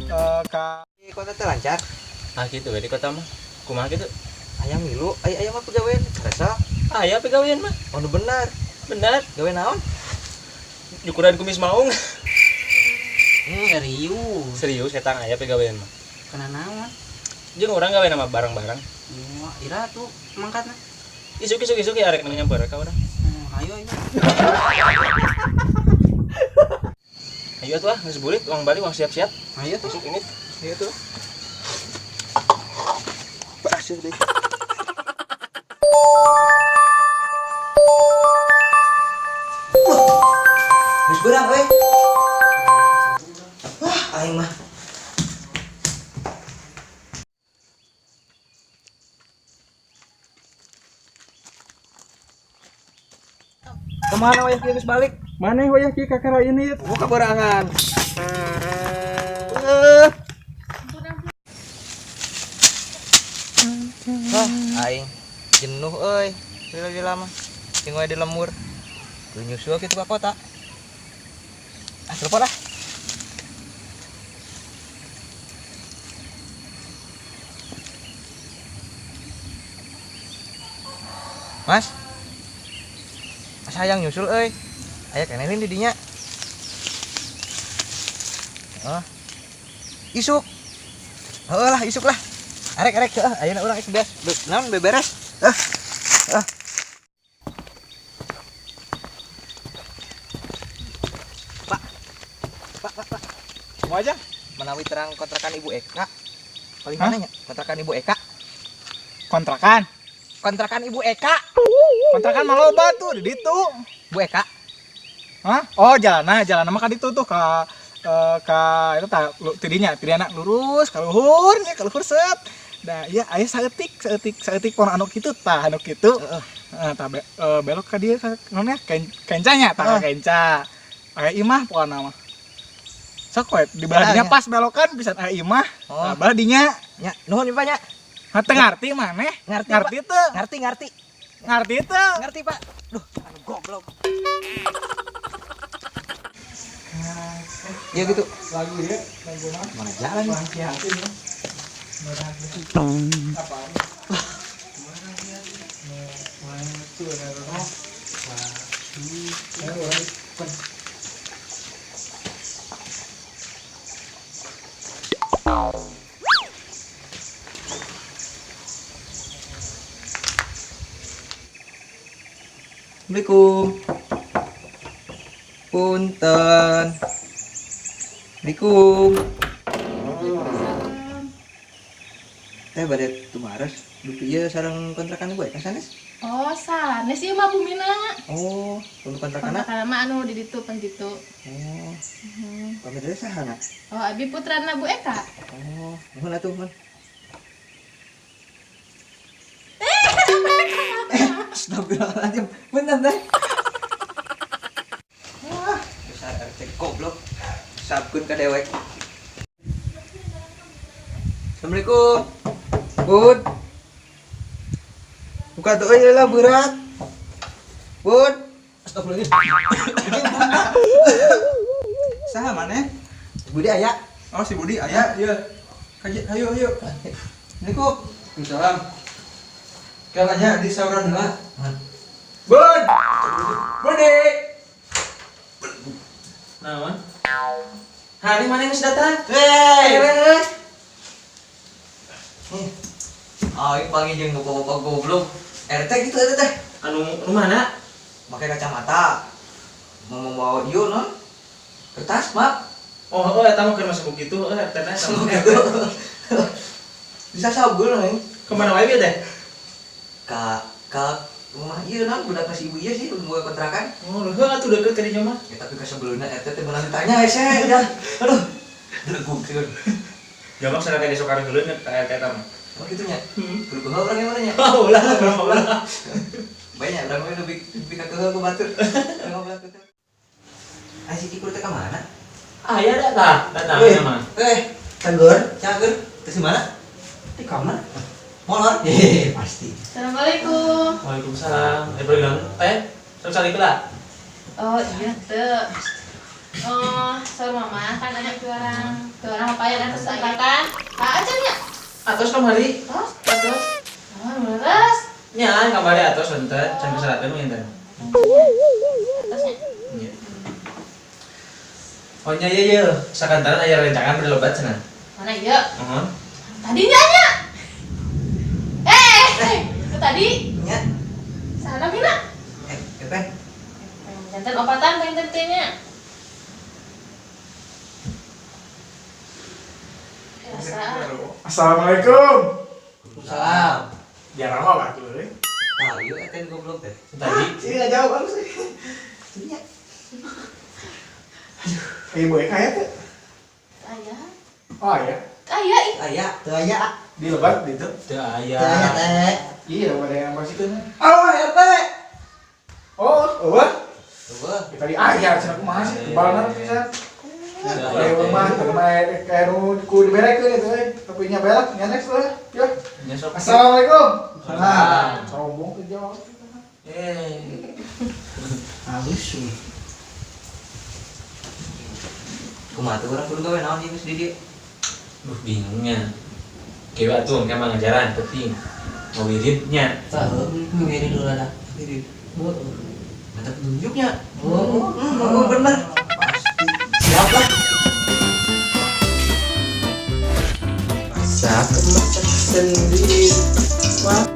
Ka Di kota teh lancar. Ah gitu we di kota mah. Kumaha gitu? Ayam milu, ay ayam mah pegawean kerasa. Aya pegawean mah. Oh nu benar. Benar. Gawe naon? Nyukuran kumis maung. Serius. Serius eta aya pegawean mah. Kana naon? Jeung urang gawe nama barang-barang. Wah, ira tuh mangkatna. Isuk isuk isuk ya arek nyamper ka urang. Ayo ayo. Ayo atuh ah, geus burit uang balik uang siap-siap. Ayo tuh. Isuk ini. Ayo tuh. Pasir deh. Geus beurang euy. Wah, aing mah. Kemana wayah kieu geus balik? Maneh wayah kieu kakara ini? Buka berangan. Wah, aing jenuh euy. Lila-lila mah. Sing wae di lemur. Kudu nyusul kitu ka kota. Ah, telepon ah. Mas. Mas hayang nyusul euy. Aya kenelin di dinya. Oh. Isuk. Heuh lah, isuk lah. Arek arek heuh, ayeuna urang geus beres. Naon beberes? Heuh. Heuh. Pak. Pak, Pak, Pak. Mau aja? Menawi terang kontrakan Ibu Eka. Paling Hah? mana nya? Kontrakan Ibu Eka. Kontrakan? Kontrakan Ibu Eka. Kontrakan mah loba tuh di ditu. Bu Eka. Hah? Oh, jalanna, jalanna mah ka ditu tuh ka itu tah tidinya, tidiana lurus ka luhur nya, ka luhur set. Nah, iya aya saeutik, saeutik, saeutik pon anu kitu tah, anu kitu. Heeh. Heeh, tah belok ka dieu ka naon nya? Kencanya tah, Heeh. kenca. Aya imah pokona mah. Sok we di belah dinya Aya. pas belokan pisan aya imah. Oh. Nah, belah dinya. Nya, nuhun ieu Pak nya. Hah, teu ngarti maneh? Ngarti, Ngarti teu? Ngarti, ngarti. Ngarti teu? Ngerti, Pak. Duh, anu goblok. Ya gitu. Lagu ya, lagu mah. Mana jalan? Orang Cihatin ya. Apa? Assalamualaikum. Punten. Assalamualaikum. Teh bade tumaros dupi ieu sareng kontrakan gue ka sanes? Oh, sanes ieu mah bumina. Oh, untuk kontrakanna? Kontrakan mah anu di ditu pan ditu. Oh. Pamit deui saha na? Oh, abi putrana Bu Eka. Oh, nuhun atuh, nuhun. Astagfirullahaladzim. Bentar, teh. Wah, besar RT goblok. Sabkeun ka dewek. Assalamualaikum. Bud. Buka tuh euy lah berat. Bud. Astagfirullahaladzim. Saha maneh? Budi aya. Oh, si Budi aya, ieu. Kaji, ayo ayo. Assalamualaikum. Waalaikumsalam. Kalanya di sauran heula. Bud. Budi. Naon? Hari mana geus datang? Hei. Aing panggil jeung bapak-bapak goblok. RT gitu eta teh. Anu anu mana? Pakai kacamata. Mau membawa ieu non? Kertas, maaf. Oh, oh eta mah keur masuk kitu, heuh RT na sama. Gitu. Bisa sabun aing. Kemana wae teh? Ka rumah ieu non budak si ibu ieu sih boga kontrakan. Oh, heuh atuh deukeut ka dinya mah. Ya tapi kasebeluna RT teh meunang ditanya hese ya. Aduh. Delegug sih. Jamak sareng ka besok ari heuleun ka RT eta mah. Oh gitu nya. Kudu keuheul urang yang mana nya? Oh, ulah, ulah, ulah. Banyak urang mah lebih lebih ka keuheul ku batur. Urang mah keuheul. Ai si Cikur teh ka mana? Ah, ya datang, datang mah. Cager, cager. Terus di mana? Di kamar. Molor. Hehehe, pasti. Assalamualaikum. Waalaikumsalam. Eh, beri teh. Sok sali heula. Oh, iya teu. Oh, saur mama kan ada dua orang apa ya atas angkatan. Ah, aja nya. Atos kamari. Tos, atos. Oh, leres. Nya kamari atos enten can kesalahan enten. Atasnya. Nya. Oh nya ieu ieu sakantaran aya rencangan berlobat cenah. Mana iya? Heeh. Tadi nya nya. Eh, itu tadi. Nya. Sana Mina. Eh, Epen. Jantan opatan pengen teh nya. Biasa. Assalamualaikum. Salam. Jarang mah batu euy. Nah, ieu eten goblok teh. Tadi Sini nggak jauh bagus sih. Nya. Eh, Bu Eka ya teh. Aya. Oh iya. Aya ih. Aya, teu aya. Di lebat di itu. teu aya. Teu aya teh. Iya, pada yang pas itu. Oh, RT. Oh, eueuh. Eueuh. Ya, tadi aya cenah kumaha sih? Kebalna pisan. Teu Kayak aya. rumah, rumah kayak nu ku diberekeun itu euy. Tapi nya belak, nya next lah. Ya. Nya sok. Assalamualaikum. Salam. Sombong teu jawab. Eh. Halus. Kumaha tuh urang kudu gawe naon ieu geus di dieu? Duh bingungnya. Kewa tuh engke mah ngajaran penting. Mau wiridnya. Tah, ngiri dulu lah. Ngiri. Mantap petunjuknya. Oh, oh, bener. Pasti. Siap lah. Masak masak sendiri. Wah.